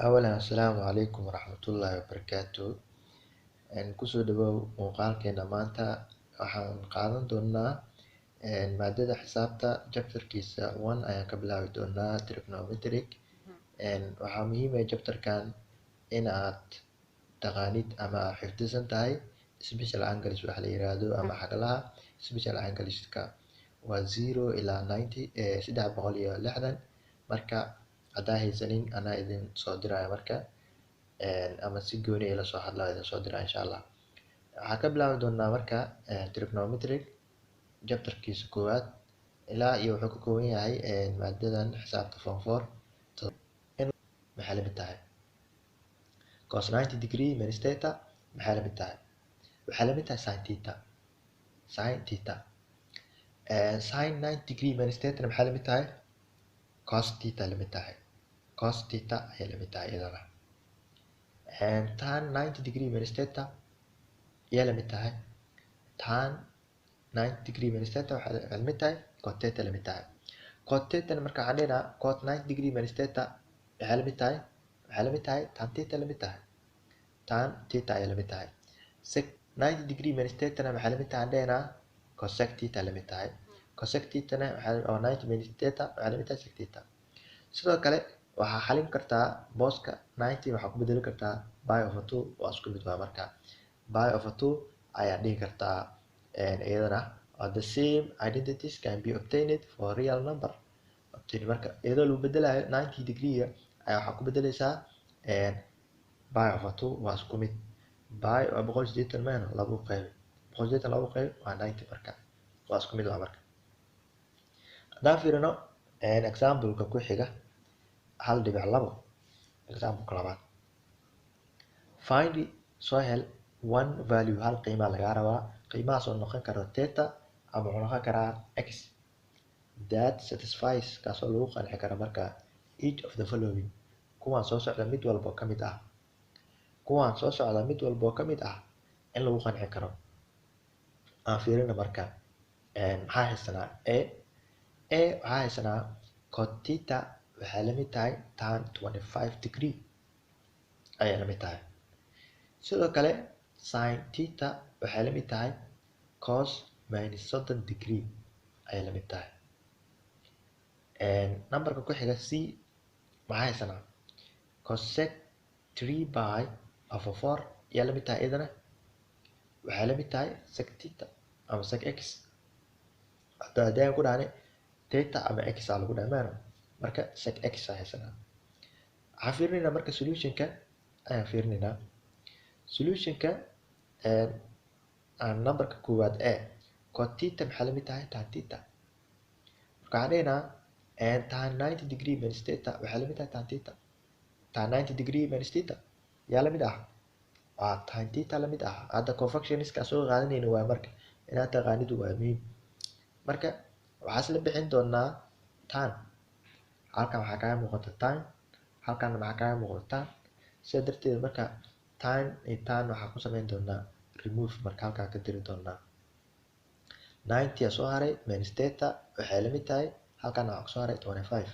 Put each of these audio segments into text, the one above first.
Awalan, asalaamu calaykum waraxmatullaahi wabarakaatuh. Kusoo dhawoow muuqaalkeena. Maanta waxaan qaadan doonaa maadada xisaabta, chapterkiisa one ayaan ka bilaabi doonaa, trigonometric. Waxaa muhiim ah chapterkan in aad taqaanid ama aad xifdisan tahay special angles waxa la yiraahdo ama xaglaha. Special angleska waa 0 ilaa 90, 360. Marka haddaa haysanin, anaa idin soo diraya marka, ama si gooni ila soo hadla, idin soo diraya insha Allah. Waxaan ka bilaabi doonaa marka trigonometric chapterkiisa koowaad ilaa iyo wuxuu ka kooban yahay maadadan xisaabta form four. Maxay la mid tahay cos 90 degree minus theta? Maxay la mid tahay? Waxay la mid tahay sin theta, sin theta. Sin 90 degree minus theta maxay la mid tahay? Cos theta la mid tahay, cos theta ayay la mid tahay iyadana. Tan 90 degree minus theta ayaa la mid tahay? Tan 90 degree minus theta waxay la mid tahay cot theta la mid tahay. Cot theta marka waxaan dhihnaa cot 90 degree minus theta waxay la mid tahay, waxay la mid tahay tan theta la mid tahay, tan theta ayay la mid tahay. Sec 90 degree minus theta na maxay la mid tahay? Aan dhihnaa cosec theta la mid tahay. Cosec theta na waxay oo 90 minus theta waxay la mid tahay sec theta. Sidoo kale waxaa xalin kartaa booska 90 waxaa ku bedeli kartaa pi over 2, waa isku mid. Waa marka pi over 2 ayaa dhihi kartaa iyadana. The same identities can be obtained for real number obtained. Marka iyadoo lagu bedelayo 90 degree ayaa waxaa ku bedeleysaa pi over 2, waa isku mid. Pi waa 180 meeno labo qayb, 180 labo qayb waa 90, marka waa isku mid. Waa marka haddaan fiirino example-ka ku xiga, 1.2, example-ka labaad. Find, soo hel, one value, hal qiimaa lagaa rabaa, qiimahaas oo noqon karo theta ama wuxuu noqon karaa x, that satisfies, kaasoo lagu qanci karo marka, each of the following, kuwaan soo socda mid walbo ka mid ah, kuwaan soo socda mid walbo ka mid ah in lagu qanci karo. Aan fiirino marka. Maxaa haysanaa? A waxaa haysanaa cot theta waxay la mid tahay tan 25 degree ayay la mid tahay. Sidoo kale sin theta waxay la mid tahay cos minus 30 degree ayay la mid tahay. Numberka ku xiga, C, maxaa haysanaa? Cosec 3 pi over 4 ayaa la mid tahay, iyadana waxay la mid tahay sec theta ama sec x. Hadda haddii aan ku dhahnay theta ama x aa lagu dhahay maano, marka sec x aa haysanaa. Waxaan fiirinaynaa marka solutionka ayaan fiirinaynaa. Solutionka aan numberka koowaad, a, cot theta maxay la mid tahay tan theta? Marka waxaan dhihinaa tan 90 degree minus theta waxay la mid tahay tan theta. Tan 90 degree minus theta yaa la mid ah? Waa tan theta la mid ah. Hadda cofunctionska soo qaadanayna waa marka inaad taqaanid waa muhiim. Marka waxaa isla bixin doonaa tan. Halkan waxaa kaaga muuqata tan, halkan maxaa kaaga muuqata? Tan. Sidaa darteed marka tan iyo tan waxaa ku samayn doonaa remove, marka halkaa ka diri doonaa. 90 aa soo haray minus theta waxay la mid tahay, halkan waxaa kusoo haray 25,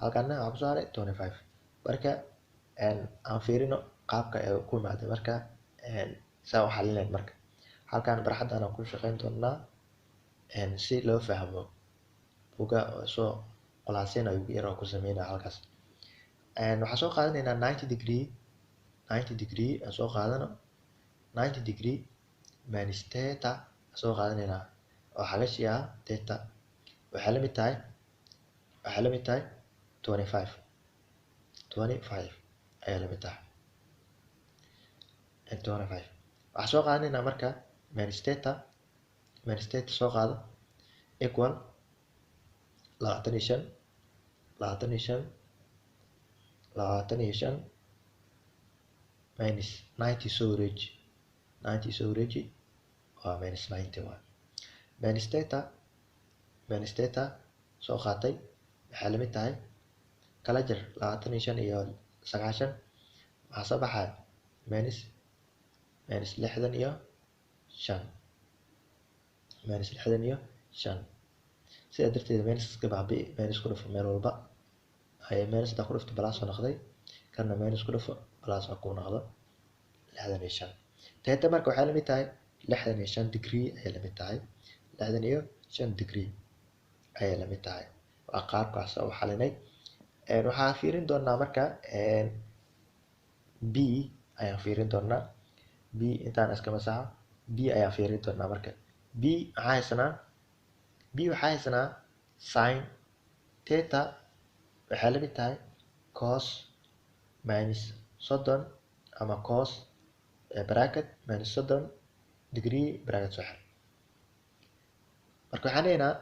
halkanna waxaa kusoo haray 25. Marka aan fiirino qaabka ay ku imaaday. Marka saa u xalinayn marka halkan barxaddan aan ku shaqeyn doonaa si loo fahmo buga soo khulaaseyn yar oo ku sameynaya halkaas. Waxaan soo qaadanaynaa 90 degree, 90 degree aan soo qaadano. 90 degree minus theta soo qaadanaynaa oo xagashi ah theta waxay la mid tahay, waxay la mid tahay 25, 25 ayay la mid tahay 25. Waxaan soo qaadanaynaa marka minus theta, minus theta soo qaado, equal 25, 25, 25 minus 90 soo wareeji, 90 soo wareeji, waa minus 90. Waa minus theta, minus theta soo qaatay waxay la mid tahay, kala jar 25 iyo 90, maxaa soo baxaya? Minus 65, minus 65. Sidaa darteed minus iska baabi'i, minus ku dhufo meel walba. Haye, minus hadaa ku dhufto plus soo noqday. Kana minus ku dhufo, plus ha kuu noqdo 65. Theta marka waxay la mid tahay 65 degree ayay la mid tahay, 65 degree ayay la mid tahay. Waa qaabkaas u xalinay. Waxaa fiirin doonaa marka B ayaan fiirin doonaa. B intaan iska masaxo, B ayaan fiirin doonaa marka. B maxaa haysanaa? B waxaa haysanaa sin theta waxay la mid tahay cos minus 30 ama cos bracket minus 30 degree bracket soo xir. Marka waxaan leeynaa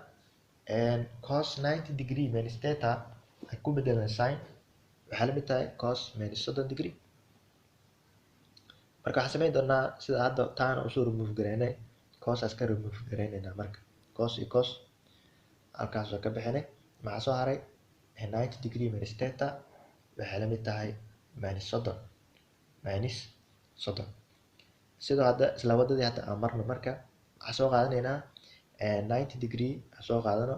cos 90 degree minus theta ay ku bedelan sin waxay la mid tahay cos minus 30 degree. Marka waxaan samayn doonaa sida hadda taana usoo remove gareynay, cos iska remove gareynaynaa. Marka cos iyo cos halkaas oo ka bixinay, maxaa soo haray? 90 degree minus theta waxay la mid tahay minus 30, minus 30. Sidoo hadda isla wadadii hadda aan marno, marka waxaan soo qaadanaynaa 90 degree, aan soo qaadano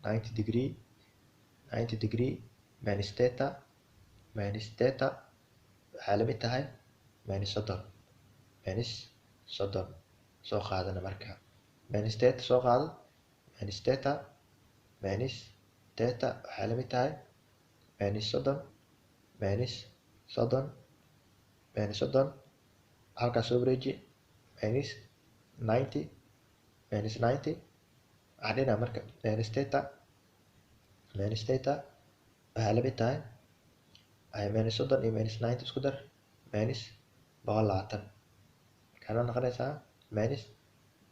90 degree, 90 degree minus theta, minus theta waxay la mid tahay minus 30, minus 30 soo qaadana. Marka minus theta soo qaado, minus theta, minus theta waxay la mid tahay minus 30, minus 30, minus 30 halkaas soo wareeji, minus 90, minus 90. Waxaan dhihnaa marka minus theta, minus theta waxay la mid tahay minus 30 iyo minus 90 isku dar, minus 120. Markaa noqonaysaa minus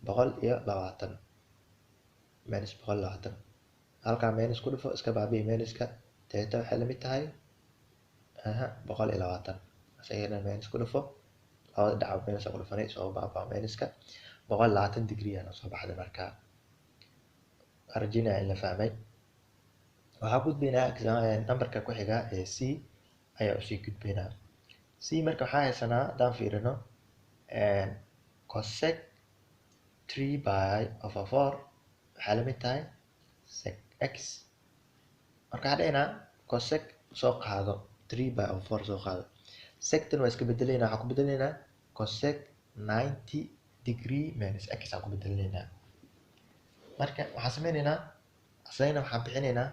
120, minus 120. Halkaa minus ku dhufo, iska baabi'i minuska. Theta waxay la mid tahay 120. Isagana minus ku dhufo, labada dhinac minus ku dhufanay, soo baabaa minuska. 120 degree ayaa soo baxday. Markaa waxaan rajeynaya in la fahmay. Waxaa gudbaynaa numberka ku xiga ee C ayaa usii gudbaynaa. C marka waxaa haysanaa, haddaan fiirino, cosec 3 pi over 4 waxay la mid tahay sec x. Marka waxaan dhahaynaa cosec soo qaado, 3 pi over 4 soo qaado, sectan waa iska bedelaynaa. Waxaan ku bedelaynaa cosec 90 degree minus x aan ku bedelaynaa. Marka waxaan sameynaynaa, asagana waxaan bixinaynaa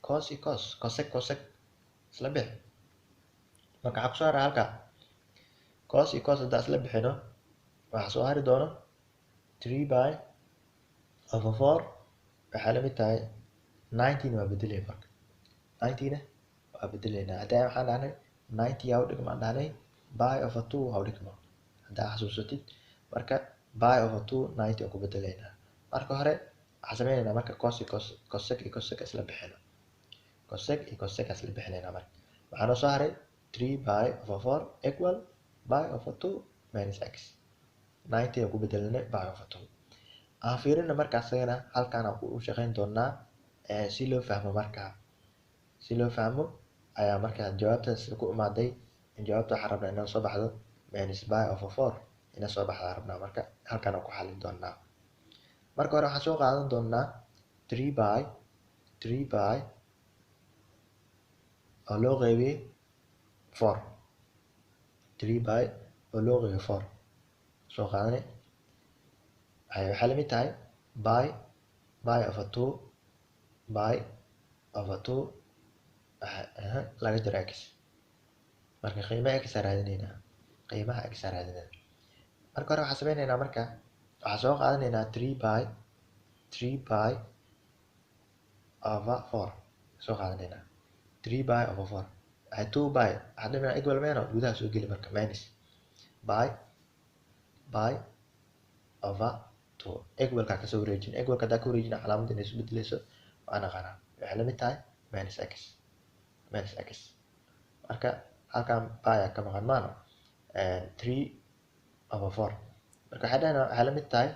cos iyo cos, cosec, cosec isla bix. Marka waxaa kusoo haraa halka cos iyo cos. Haddaan isla bixino, waxaa soo hari doono 3 pi over 4 waxay la mid tahay 90. Waa bedelay marka, 90 na waa bedelaynaa. Haddii waxaan dhahnay 90 yaa u dhigma, aan dhahnay pi over 2 ha u dhigmo, haddaa xasuusatid. Marka pi over 2 90 aan ku bedelaynaa. Marka hore waxaan sameynaynaa marka cos iyo cos, cosec iyo cosec isla bixino, cosec iyo cosec isla bixinaynaa. Marka waxaa noo soo haray 3 pi over 4 equal pi over 2 minus x. 90 aan ku bedelanay pi over 2. Aan fiirino marka asagana halkaan aan u shaqeyn doonaa si loo fahmo. Marka si loo fahmo ayaa marka jawaabtaas ku imaaday. Jawaabta waxaan rabnaa inoo soo baxdo minus pi over 4 inay soo baxda rabnaa. Marka halkaan aan ku xalin doonaa. Marka hore waxaan soo qaadan doonaa 3 pi, 3 pi oo loo qeybiyey 4, 3 pi oo loo qeybiyey 4 soo qaadanay. Waxay la mid tahay pi, pi over 2, pi over 2 laga jaro x. Marka qiimaha x aan raadineynaa, qiimaha x aan raadineynaa. Marka hore waxaan sameyneynaa, marka waxaan soo qaadanaynaa 3 pi, 3 pi over 4 soo qaadanaynaa, 3 pi over 4. Waxay 2 pi waxaan dhihnaa equal meno gudaha soo geli. Marka minus pi, pi over 2 equalka kasoo wareejin. Equalka haddaa ka wareejin, calaamadda inay isu bedeleyso waa naqaanaa. Waxay la mid tahay minus x, minus x. Marka halkan pi aa ka maqan maano, 3 over 4. Marka waxay dhahnaa waxay la mid tahay,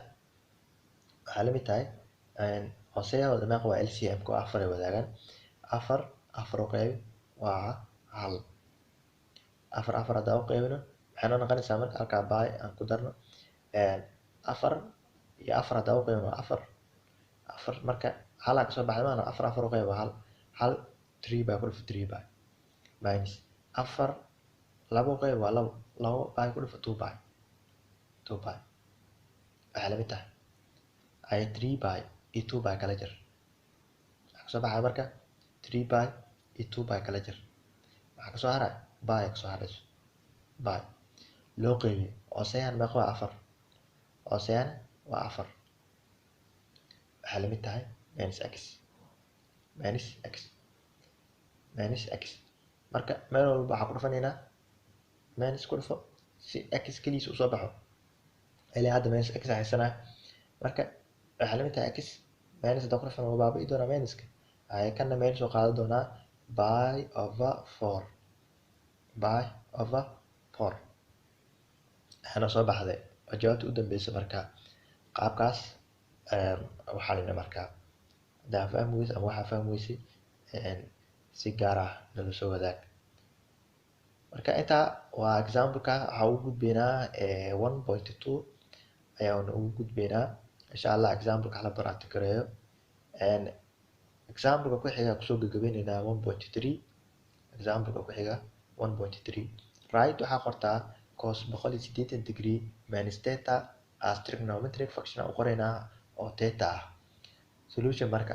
waxay la mid tahay hooseyahooda meeqa waa? LCM ku afar ay wadaagaan. Afar afar u qaybi waa hal. Afar afar haddaan u qaybino, waxay noo noqonaysaa marka halkaa pi aan ku darno. Afar iyo afar haddaan u qaybino waa afar, afar. Marka halaa kasoo baxday maana. Afar afar u qayb waa hal, hal. Three pi ku dhufo three pi minus Afar labo qeyb waa labo, labo pi ku dhufo 2 pi, 2 pi waxay la mid tahay ay 3 pi iyo 2 pi kala jar. Waxaa kasoo baxaya marka 3 pi iyo 2 pi kala jar, maxaa kasoo haray? Pi kasoo harayso. Pi loo qeybiyo cosine meeqa waa? Afar. Cosine waa afar. Waxay la mid tahay minus x, minus x, minus x. Marka meel walba waxaa ku dhufanaynaa minus ku dhufo si x keligiis usoo baxo. Ilaa hadda minus x aan haysanaa. Marka waxay la mid tahay x minus haddaan ku dhufano waa baabi'i doonaa minuska. Waxay kana meel soo qaadan doonaa pi over 4, pi over 4 waxaana soo baxday waa jawaabta u dambeysa. Marka qaabkaas u xalina. Marka hadaa fahmi weyse ama waxaa fahmi weyse, si gaar ah nala soo wadaag. Marka intaa waa example-ka. Waxaa ugu gudbaynaa 1.2 ayaan ugu gudbaynaa, insha Allah. Example-ka hala practice-gareeyo. Example-ka ku xiga kusoo gabagabeyneynaa 1.3. Example-ka ku xiga 1.3: right, waxaa qortaa cos 180 degree minus theta as trigonometric function u qoraynaa oo theta ah. Solution. Marka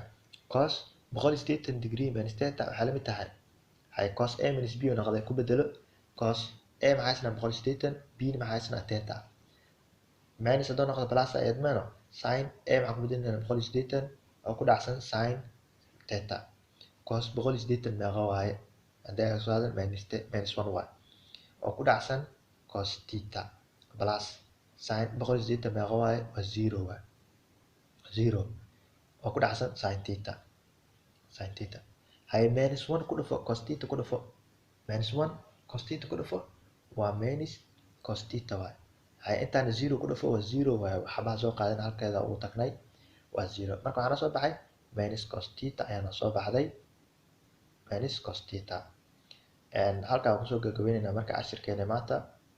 cos 180 degree minus theta waxay la mid tahay hay cos a minus b oo noqday. Ku bedelo cos a maxaa haysanaa? 180. B na maxaa haysanaa? Theta. Minus haddoo noqdo plus ayadmano. Sin a maxaa ku bedelinayna? 180 oo ku dhacsan sin theta. Cos 180 meeqa waaye? Haddii aan soo hadal minus one waaye, oo ku dhacsan cos theta plus sin 180 meeqa waaye? Waa zero waaye, zero oo ku dhacsan sin theta, sin theta. Hay minus one ku dhufo cos theta, ku dhufo minus one cos theta, ku dhufo waa minus cos theta waaye. Hay intaana zero ku dhufo waa zero waaye. Waxbaha soo qaadan, halkeeda ugu tagnay waa zero. Marka waxaana soo baxay minus cos theta ayaana soo baxday, minus cos theta. Halkaa waan kusoo gabagabeynayna marka cashirkeena maanta.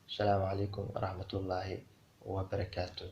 Asalaamu calaykum waraxmatullaahi wabarakaatu.